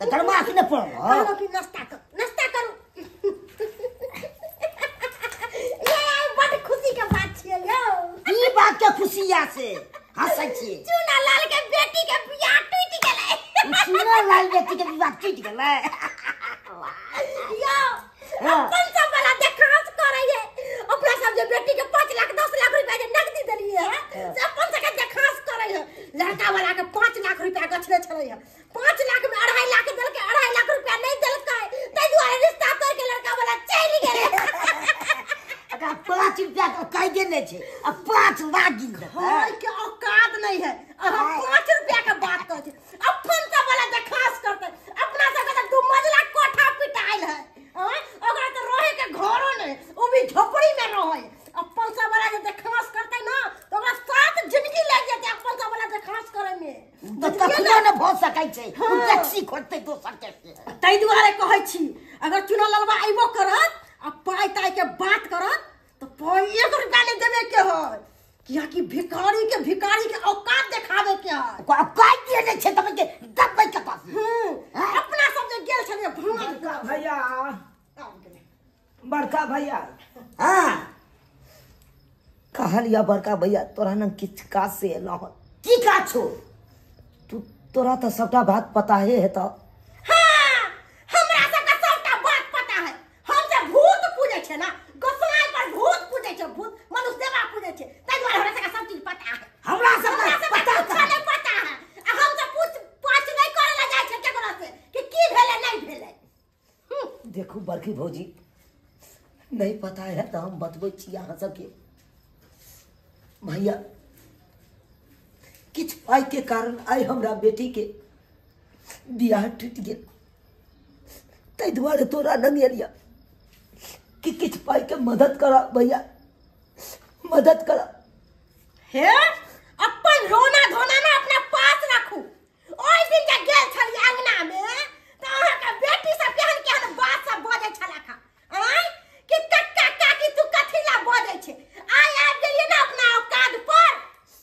त गरमा कि न पड़ल कहलो कि नाश्ता कर, नाश्ता करू। ये बड़ खुशी के बात छियै यौ। ई बात के खुशी या से हंसै छियै? चूना लाल के बेटी के बियाह टूटि गेलै। चूना लाल बेटी के बियाह टूटि गेलै यौ। अपन सब वाला देखास करै है। अपना सब जे बेटी के 5 लाख 10 लाख रुपया जे नकदी देलियै है से अपन सबके देखास करै है। लड़का वाला के 5 लाख रुपया गछले छलै है, 5 लाख में 2.5 लाख देलकै, 2.5 लाख रुपया नहीं देलकै, ताहि दुआरे रिश्ता तोड़ के लड़का वाला चलि गेलै। अगर 5 रुपया के कहि देने छै आ 5 लाख गिन देतै। हाय के औकात नहीं है। अहाँ 5 रुपया के बात कहै छी, अपन सब वाला देखास करतै। अपना सबके तऽ 2 मंजिला कोठा पिटाइल है, ओकरा तऽ रहे के घरो नहीं, ओ भी झोपड़ी में रहे। अपन सब वाला जे देखास करतै ना तऽ ओकरा 7 जिंदगी लागि जेतै अपन सब वाला देखास करे में। तऽ कखनो ने भऽ सकै छै, ओ टैक्सी खोजतै दोसर टैक्सी। ताहि दुआरे कहै छी अगर चुना ललबा अयबो करत आ पाइ ताइ के बात करत तऽ पाइ 1 रुपया नहीं देवे के है, कियाकि भिखारी के औकात देखावे के है। औकात दिए नहीं छै तब के दबबै के पास। अपना सब जे गेल छलियै बड़का भैया, बड़का भैया। हाँ कहलिया बड़का भैया तोरा न किछु काज से एलहुँ हन। की काज छौ? तू तोरा तऽ सबटा बात पता हे हेतौ। हाँ हमरा सबके सबटा बात पता है। हम जे भूत पूजै छै ना, गोसाई पर भूत पूजै छै, भूत मनुष्य देवा पूजै छै, ताहि दुआरे हमरा सबके सब चीज पता है। हमरा सबके पता नहीं पता है। आ हम सब पूछ पाछ नहीं करे ला जाइ छै केकरो से कि की भेलै नहीं भेलै। देखू बड़की भौजी, नहीं पता है तऽ हम बतबै छी अहाँ सबके। भैया किछु पाइ के कारण आइ हमरा बेटी के बियाह टूटि गेल, ताहि दुआरे तोरा लग एलिया कि किछु पाइ के मदद कर भैया, मदद कर। हे अपन रोना धोना ना अपना पास राखू। ओहि दिन जे गेल छलियै अंगना में तऽ अहाँके बेटी सब केहन केहन बात सब बजै छलक आँय कि कक्का काकी तू कथी ला बजै छै। आइ आबि गेलियै ना अपना औकात पर,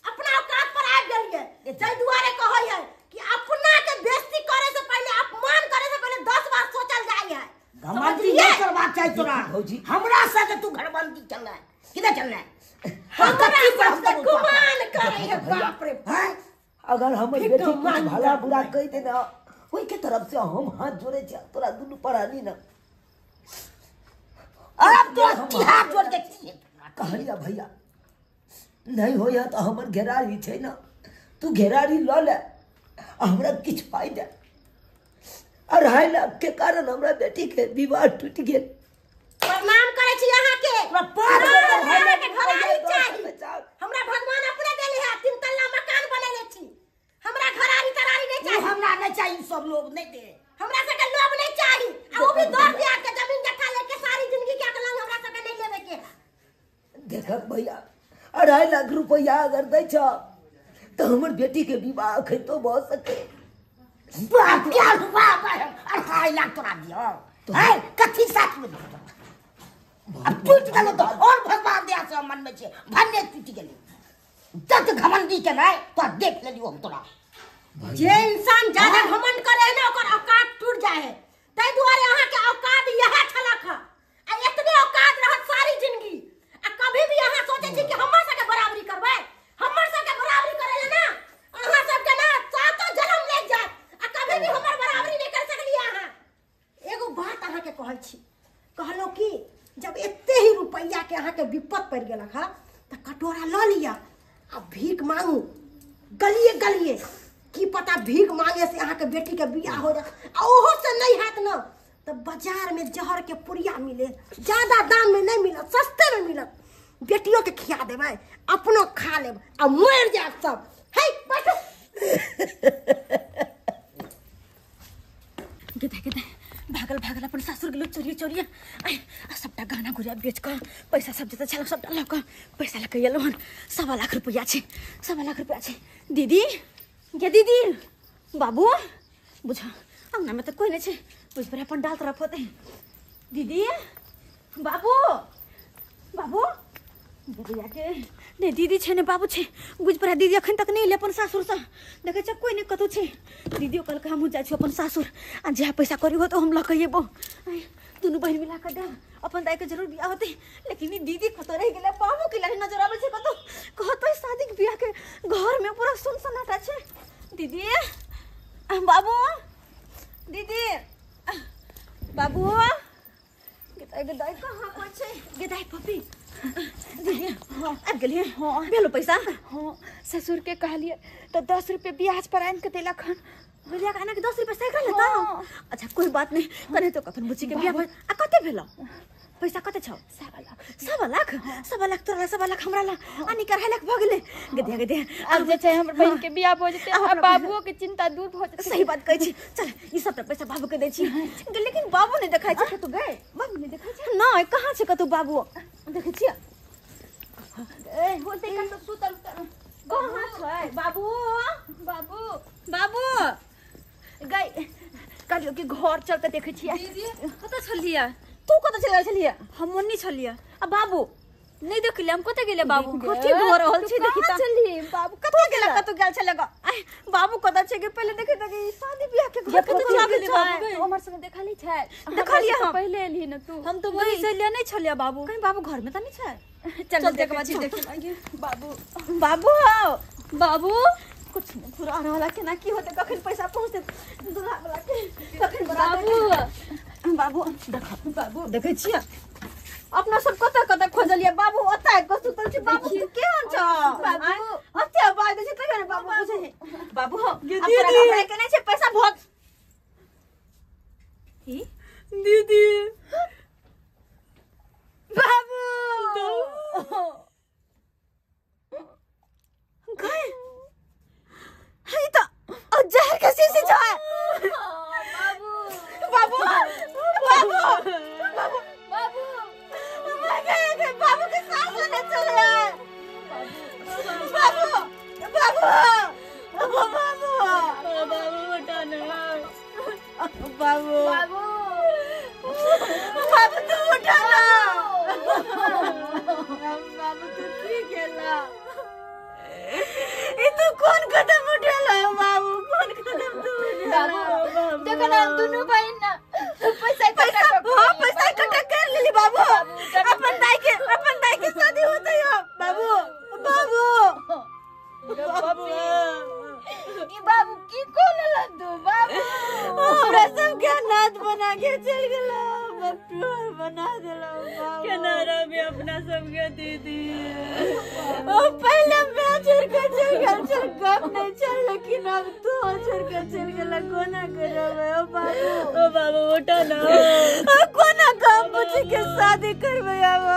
अपना औकात पर आबि गेलियै। ताहि दुआरे कहै है कि अपना के बेइज्जती करे से पहले, अपमान करे से पहले 10 बार सोचल जाइ है। घमंडी नहीं करबाक चाही तोरा भौजी। हमरा से तू घमंडी चल रहा है कि नहीं चल रहा है? हमरा सबके गुमान करे है बाप रे। अगर हमर बेटी कुछ भला बुरा कहि दे ना ओहि के तरफ से हम हाथ जोड़े छी तोरा दुनू परानी ना। अब तो की हाथ जोड़ के की कहलिया भैया नहीं होया तऽ हमर घेरारी छै ना, तू घेरारी लऽ ले आ हमरा किछु पाइ दे। 2.5 लाख के कारण हमरा बेटी के विवाह टूटि गेल। प्रणाम करै छी अहाँ के। हमरा भगवान अपने देले है, 3 तल्ला मकान बनेले छी। हमरा घरारी तरारी नहीं चाही। हमरा नहीं चाही, सब लोग नहीं दे। हमरा सबके लोभ नहीं चाही। आ वो भी 2 ब्याह के जमीन जथा लेके सारी जिंदगी के अकलंग हमरा सबके नहीं लेवे के। देखक भैया 2.5 लाख रुपया अगर दै छ तऽ हमर बेटी के विवाह अखन भऽ सके। बाप क्या रुपया 2.5 लाख तोरा दियो है कथी साथ में? अब टूट गेलो तो और भगवान दया से मन में छे भन्ने टूट गेलै। जत घमंडी के नहीं तो देख लेलियो हम तोरा। जे इंसान ज्यादा घमंड करे है ना ओकर औकात टूट जाए है। ताहि दुआरे अहाँ के औकात यह छलक है आ एतने औकात रहत सारी जिंदगी। आ कभी भी अहाँ सोचे छी कि हमर सबके बराबरी करबै, हमर सबके बराबरी करे ले ना अहाँ सबके ना 7 जन्म लागि जात आ कभी भी हमर बराबरी नहीं कर सकलियै अहाँ। एगो बात अहाँ के कहै छी, कहलो कि जब एते ही रुपैया के अहाँ के विपत पड़ि गेलक है तऽ कटोरा लऽ लिअ आ भीख मांगू गलिए गलिए। की पता भीख मांगे से अहाँ के बेटी के बियाह हो जाए। आ ओहो से नहीं हैत ना तऽ बाजार में जहर के पुड़िया मिले, ज्यादा दाम में नहीं मिलत, सस्ते में मिलत। बेटियों के खिया देबै, अपनो खा लेब आ मरि जायब सब। हे बैठू। गेदे गेदे भागल भागल अपन सासुर गेलो चोरिए चोरिए। आ सबटा गहना गुड़िया बेच कऽ पैसा सब जते छल सबटा लऽ कऽ पैसा लऽ कऽ एलहुँ हन। 1.25 लाख रुपया छै, 1.25 लाख रुपया छै। दीदी गे दीदी, बाबू बुझ अंगना में तऽ कोई नहीं छै, बुझ पर अपन डाल तरफ होते। दीदी बाबू, बाबू दीदिया के ने दीदी छै ने बाबू छै बुझ पड़ा दीदी अखन तक नहीं एलै अपन सासुर से देखै छै कोई नहीं कतौ छै। दीदियो कहलकै हमहूँ जाइ छी अपन सासुर आ जहाँ पैसा करी होतौ हम लऽ के अयबो। दुनू बहिन मिला कऽ देब अपन दाई के जरूर बियाह होतै। लेकिन ई दीदी कतौ रहि गेलै बाबू के लगे नजर आबै छै कतौ कहतै शादी के बियाह के घर में पूरा सुन सन्नाटा छै। दीदी बाबू दीदी बाबू गेदाई गेदाई कहाँ कोई छै गेदाई पपी दीदी आबि गेलियै। हाँ भेलो पैसा? हाँ ससुर के कहलियै तऽ 10 रुपये ब्याज पर आनि के देलक हन। भैया के आना के 10 रुपये सैकड़ा लेता? अच्छा कोई बात नहीं कने तो कखन बुच्ची के बियाह आ कते भेलो पैसा कते छौ? 1.25 लाख। 1.25 लाख? 1.25 लाख तोरा 1.25 लाख हमरा ला आ निकर 2.5 लाख भऽ गेलै। गधिया गधिया आब जे छै हमर बहिन के बियाह भऽ जेतै आ बाबुओ के चिंता दूर भऽ जेतै। सही बात कहै छी। चल ई सबटा पैसा बाबू के दै छी। लेकिन बाबू नहि देखाइ छै कतौ गए? बाबू नहि देखाइ छै? नहि कहाँ छै कतौ बाबू? देखै छियै ए होतै कतौ सुतल कहाँ छै बाबू? बाबू बाबू गई कहलियो कि घर चल के देखै छियै। दीदी कतऽ छलियै? तू कतऽ चलि गेल छलियै? हम ओन्नी छलियै। आ बाबू नहीं देखलियै हम कतऽ गेलै बाबू? कथी भऽ रहल छै देखी त छलियै बाबू कतऽ गेलै? कतऽ गेल छलै ग? बाबू कतऽ छै के पहिले देखै त ई शादी बियाह के घर कतऽ चलि गेलै बाबू? हमर संग देखली छै? देखलियै हम पहिले एलियै न तू। हम तो वही से नहीं छलियै बाबू। कहीं बाबू घर में त नहीं छै? चल देखबै छी देखै बाबू बाबू हो बाबू कुछ नहीं पूरा वाला केना की होतै कखन पैसा पहुँचतै दूल्हा वाला के कखन बाबू बाबू देख बाबू देखै छियै अपना सब कतऽ कतऽ खोजलियै बाबू ओतऽ आबि कऽ सुतल छै। बाबू तू केहन छ? बाबू ओते आवाज दै छै तखन बाबू बुझै बाबू हो दीदी केना छै पैसा भोग की दीदी बाबू गए है त जहर के शीशी छै। बाबू बाबू बाबू बाबू बाबू गए बाबू के साथ लेने चले आए। बाबू बाबू बाबू बाबू उठा ना बाबू बाबू बाबू तू उठा ना बाबू तू की गेला? ई तू कौन कदम उठेला बाबू? कौन कदम तू उठेला? देखो ना दोनों बहन ना पैसा पैसा हां पैसा इकट्ठा कर लेली बाबू। अपन दाई के शादी होतै हो बाबू बाबू बाबू ई बाबू की कोन तू बाबू? हमरा सब के अनाथ बना के चल गेला बटुआ बना देला बाबू। केना रहबे अपना सब के दीदी? ओ पहले मैं छोड़ के चल गेल चल गप नहीं चल लेकिन अब तू छोड़ के चल गेला कोना करबे ओ बाबू? ओ बाबू उठा ना कोना काम बुझी के शादी करबे अब?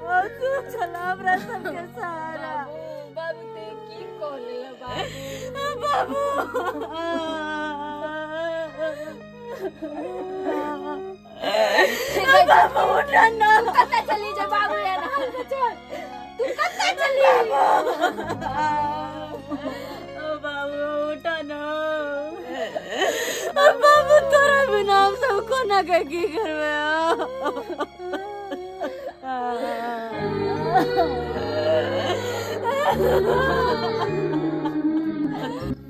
ओ तू चल हमरा सब के सहारा। बाबू ते की कहले बाबू? बाबू बाबू उठा ना कतऽ चली जा बाबू यार चल तू कतऽ चली? ओ बाबू उठा ना बाबू तोरा बिना हम सब कोना के की करबे?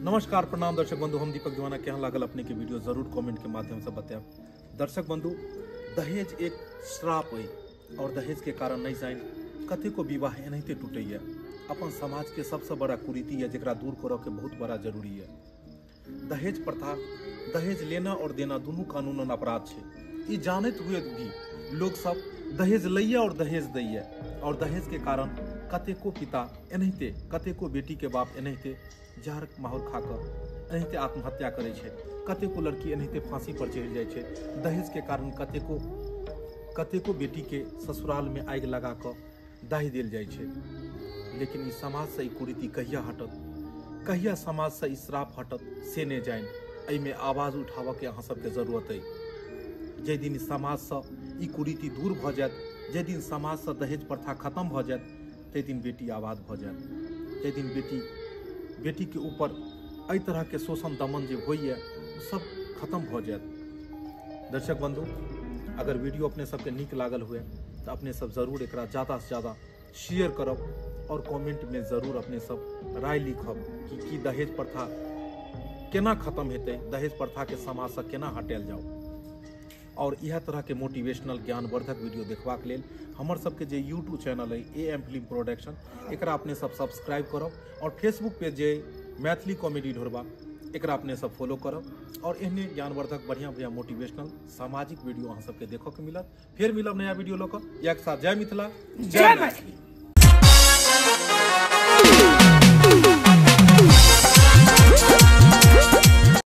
नमस्कार प्रणाम दर्शक बंधु, हम दीपक दीवाना। केहन लागल अपने के वीडियो जरूर कमेंट के माध्यम से बतायब। दर्शक बंधु, दहेज एक श्राप है और दहेज के कारण नहीं जानि कतेको विवाह एनाहिते टूटैया। अपन समाज के सबसे बड़ा कुरीति है जकरा दूर करऽ के बहुत बड़ा जरूरी है। दहेज प्रथा, दहेज लेना और देना दुनू कानूनन अपराध छै। ई जानैत हुए भी लोग सब दहेज लैया और दहेज दैया और दहेज के कारण कतेको पिता एनाहिते, कतेको बेटी के बाप एनाहिते जहर माहौर खा कऽ एनाहिते आत्महत्या करै छै। कतेको लड़की एनाहिते फांसी पर चढ़ि जाइ छै। दहेज के कारण कतेको कतेको बेटी के ससुराल में आगि लगा कऽ दाहि देल जाइ छै। लेकिन ई समाज से ई कुरीति कहिया हटत, कहिया समाज से ई श्राप हटत से नहि जानि। एहिमे आवाज उठाबऽ के अहाँ सबके जरूरत अइ। जाहि दिन समाज से ई कुरीति दूर भऽ जायत, जाहि दिन समाज से दहेज प्रथा खत्म भऽ जायत, ताहि दिन बेटी आबाद भऽ जायत। जाहि दिन बेटी के ऊपर एहि तरह के शोषण दमन जे होइए सब खत्म भऽ जायत। दर्शक बंधु, अगर वीडियो अपने सबके नीक लागल हुए तो अपने सब जरूर एकरा ज़्यादा से ज़्यादा शेयर करब और कमेंट में जरूर अपने सब राय लिखब कि की दहेज प्रथा केना खत्म हेतै, दहेज प्रथा के समाज से केना हटायल जाओ। और इएह तरह के मोटिवेशनल ज्ञानवर्धक वीडियो देखबाक लेल हमर सबके जे यूट्यूब चैनल है ए एम फिल्म प्रोडक्शन, एकरा अपने सब सब्सक्राइब करब और फेसबुक पेज जे मैथिली कॉमेडी ढोरबा, एकरा अपने सब फॉलो करब और एहने ज्ञानवर्धक बढ़िया बढ़िया मोटिवेशनल सामाजिक वीडियो अहाँ सबके देखऽ के मिलत। फेर मिलब नया वीडियो लऽ कऽ। इएह के साथ जय मिथिला, जय मैथिली।